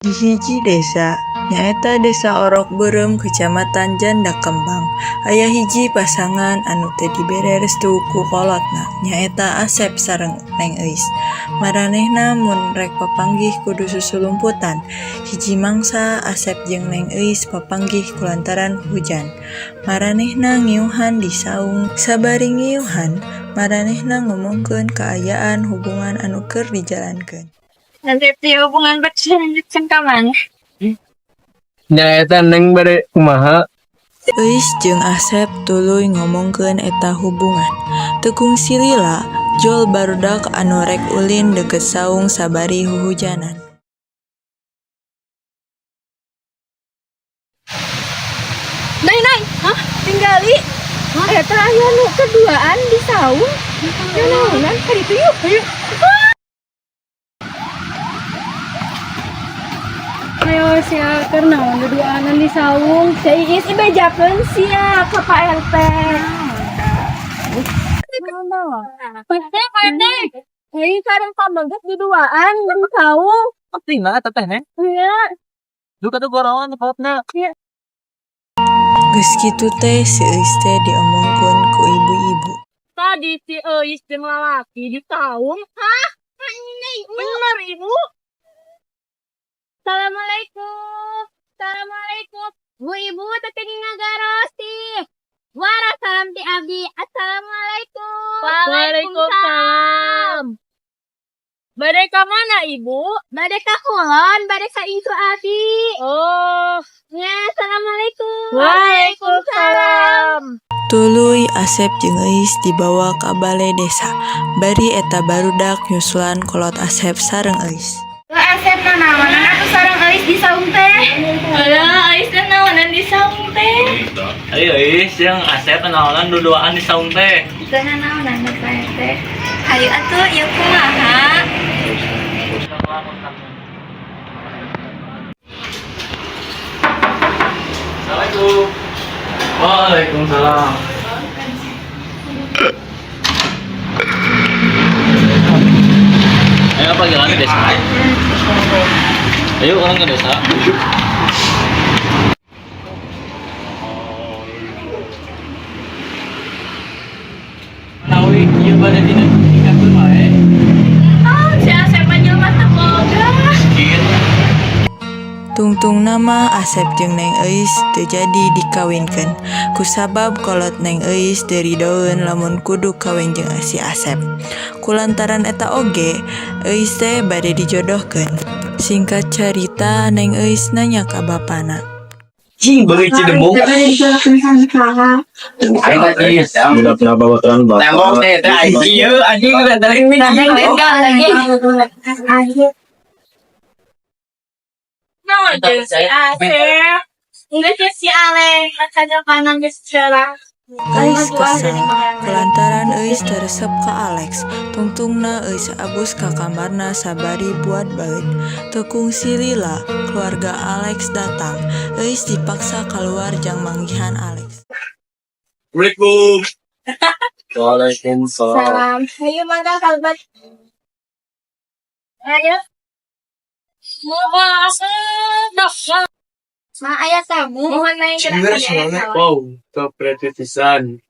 Di hiji desa, nyaeta Desa Orok Beureum Kecamatan Janda Kembang, aya hiji pasangan anu teu dibere restu ku kolotna, nyaeta Asep sareng Neng Euis. Maranehna mun rek papanggih kudu susulumputan. Hiji mangsa Asep jeung Neng Euis papanggih kulantaran hujan. Maranehna ngiuhan di saung. Sabari ngiuhan, maranehna ngomongkeun kaayaan hubungan anu keur dijalankeun. Nanti hubungan berlanjutkan ka mana? Nya eta Neng bade kumaha? Euis jeung Asep tuluy ngomongkeun eta hubungan. Teu kungsi lila, jol barudak anu rek ulin deukeut saung sabari huhujanan. Neng, Neng, hah? Tinggali. Eta aya nu keduaan di saung. Naonan ka ditu yuk. Ayo. Ayo sia keur naon duduanan di saung? Si Iis ibejakeun sia ka Pak RT. Pak RT, Pak RT. Hei, sareng pameget duduaan di saung. Pastilah eta teh, Neng. Iya. Duka tuh gorongan kolotna. Geus kitu teh si Euis teh diomongkeun ku ibu-ibu. Tadi si Euis jeung lalaki di saung. Hah? Bener, Ibu. Assalamualaikum. Assalamualaikum. Bu Ibu teh ngagaros tih. Wara salam ti abdi. Assalamualaikum. Waalaikumsalam. Bade ka mana, Ibu? Bade ka kulon, bade ka incu abdi. Oh. Ya, assalamualaikum. Waalaikumsalam. Tuluy Asep jeung Euis dibawa ka bale desa. Bari eta barudak nyusulan kolot Asep sareng Euis. Asep nanaonan atuh sareng Euis di saung teh. Alah, Euis teh naonan di saung teh. Ayo Euis jeung Asep naonan duduaan di saung teh. Teu nanaonan teh. Hayu atuh ieu kumaha? Assalamualaikum. Waalaikumsalam. Ayo apa jalan ke desa? Ayo orang ke desa. Nawi ieu bade dina dikakeun wae. Oh, si Asep mah jelema teu boga. Kieu. Tungtungna mah Asep jeung Neng Euis teu jadi dikawinkeun. Kusabab kolot Neng Euis teu ridoeun lamun kudu kawin jeung si Asep. Kulantaran eta oge, Euis teh bade dijodohkeun. Singkat carita, Neng Euis nanya ka bapana. Cing beungeut Cidembung. Tembok teh teh ieu anjing teh ini. Naon jeung si Asep? Geus si Ale, makanya panang geus cerah. Euis kesel, kulantaran Euis teu resep ka Alex. Tungtungna Euis abus ka kamarna sabari buat baeud. Teu kungsi lila, keluarga Alex datang. Euis dipaksa kaluar jang manggihan Alex. Assalamualaikum. Waalaikumsalam. Salam. Hayu mangga kalbat. Ayo. Ma aya tamu. Mohon naik ke Wow, top pisan.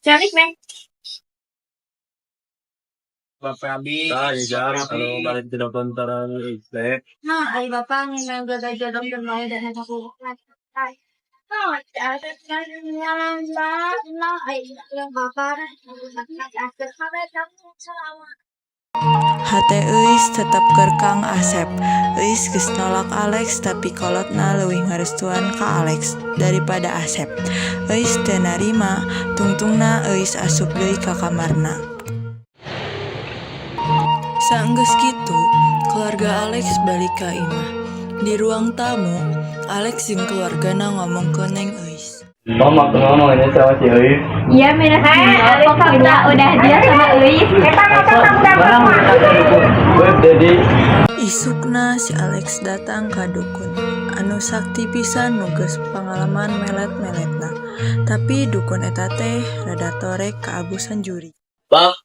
Calik, Neng. Bapak Abi. Tah, jajar anu balik tidak tontonan teh. Nah, ai bapak nginang gagal jodoh dan mau dan aku. Nah, ada jalan nah, ai yang bapak Asep Hate Euis tetep keur Kang Asep. Euis geus nolak Alex, tapi kolotna leuwih ngarestuan ka Alex daripada Asep. Euis teu narima, tungtungna Euis asup deui ka kamarna. Saenggeus kitu, keluarga Alex balik ka imah. Di ruang tamu, Alex jeung keluargana ngomongkeun Neng Euis. Mama, aku ngomong ini sama si Euis. Iya, Mena. Alex udah dia sama Euis. Gue jadi Isukna si Alex datang ka dukun anu sakti pisan, nu geus pangalaman melet-meletna. Tapi dukun eta teh rada torek kaabusan jurig. Bang,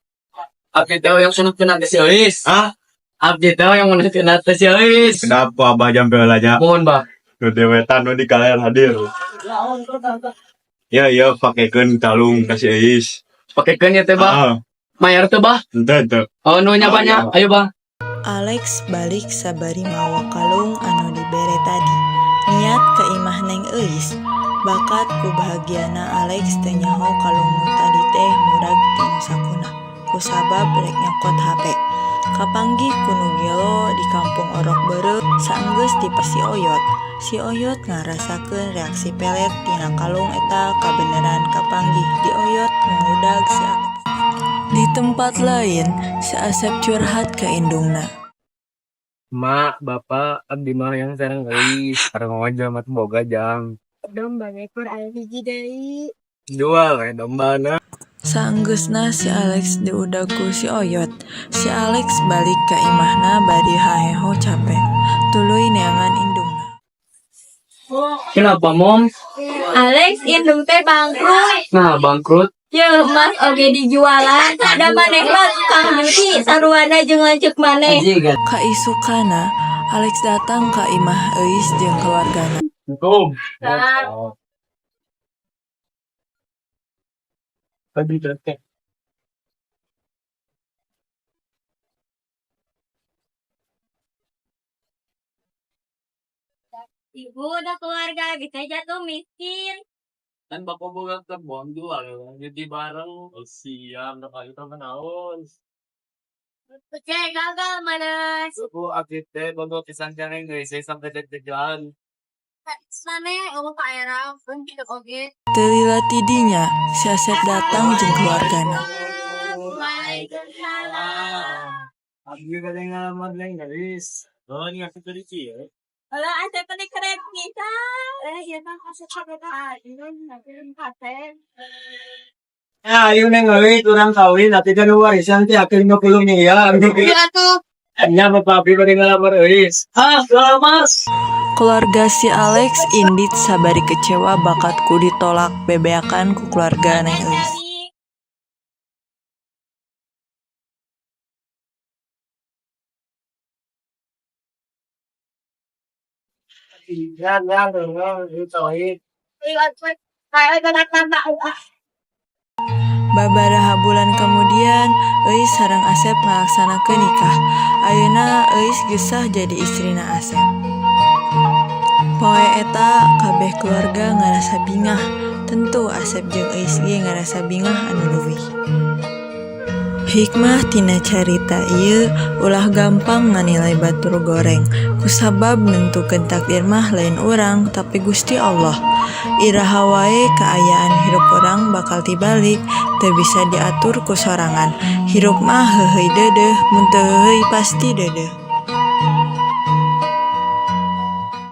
abdi teh yang sunat kena si Euis. Hah? Abdi teh yang sunat kena si Euis. Kenapa abah jampe aja? Mohon, Bang. Nu dewetan nu di kalian hadir. Ya ya, pakekeun kalung ka si Euis. Pakekeun ya teh, Bang. Ah, Mayar teh, Bah. ente ente. Oh, nu nya banyak. Ayo, Bang. Alex balik sabari mawa kalung anu dibere tadi. Niat ka imah Neng Euis. Bakat ku bahagiana, Alex teu nyaho kalung nu tadi teh murag tina sakuna. Kusabab rek nyokot HP. Kapanggih ku nu gelo di kampung Orok Beureum. Saenggeus di si Oyot. Si Oyot ngarasakeun reaksi pelet tina kalung eta kabeneran kapanggih di Oyot ngudag si Alex. Di tempat lain, si Asep curhat ke indungna. Mak, bapak, abdi mah yang sareng Euis. Sareng aja mah boga jang. Domba ekor aya hiji deui. Jual kayak domba na. Saenggeusna si Alex diudag ku si Oyot. Si Alex balik ka imahna bari haheho cape. Tuluy neangan indungna. Kenapa, Mom? Alex, indung teh bangkrut. Nah, bangkrut. Ye, emas oge dijualan. Da maneh mah tukang judi saruana jeung lanceuk maneh. Kaisukana, Alex datang ka imah Euis jeung keluargana. Assalamualaikum. Tadi teh. Ibu udah keluarga bisa jatuh miskin. Kan bapak boga kebon jual ya. Jadi bareng. Oh, siap, udah kali itu naon. Oke, gagal mana? Bu, abdi teh boga pisan sareng Euis sampai deg-degan. Mana ngomong Pak Era, pun gitu oge. Teu lila ti dinya, si Asep datang jeung keluargana. Waalaikumsalam. Abdi kadang ngalamar neng Euis. Oh, ini aku tadi sih ya. Halo, Asep tadi keren pisan. Eh, iya mah Asep kabeh kafe. Ya, ayo neng Euis urang kawin, tapi kan warisan teh akhir 50 miliar. Iya tuh. Nya bapak abdi bade ngalamar Euis. Ah, mas. Keluarga si Alex indit sabari kecewa bakat ku ditolak bebeakan ku keluarga Neng Euis. Ya, ya, ya, Babaraha bulan kemudian, Euis sareng Asep ngalaksanakeun nikah. Ayeuna Euis geus sah jadi istrina Asep. Poe eta kabeh keluarga ngarasa bingah. Tentu Asep jeung Euis ge ngarasa bingah anu leuwih. Hikmah tina carita ieu, ulah gampang nganilai batur goreng, kusabab nentukeun takdir mah lain urang, tapi Gusti Allah. Iraha wae kaayaan hirup urang bakal tibalik, teu bisa diatur ku sorangan. Hirup mah heuheuy deudeuh, mun teu heuheuy pasti deudeuh.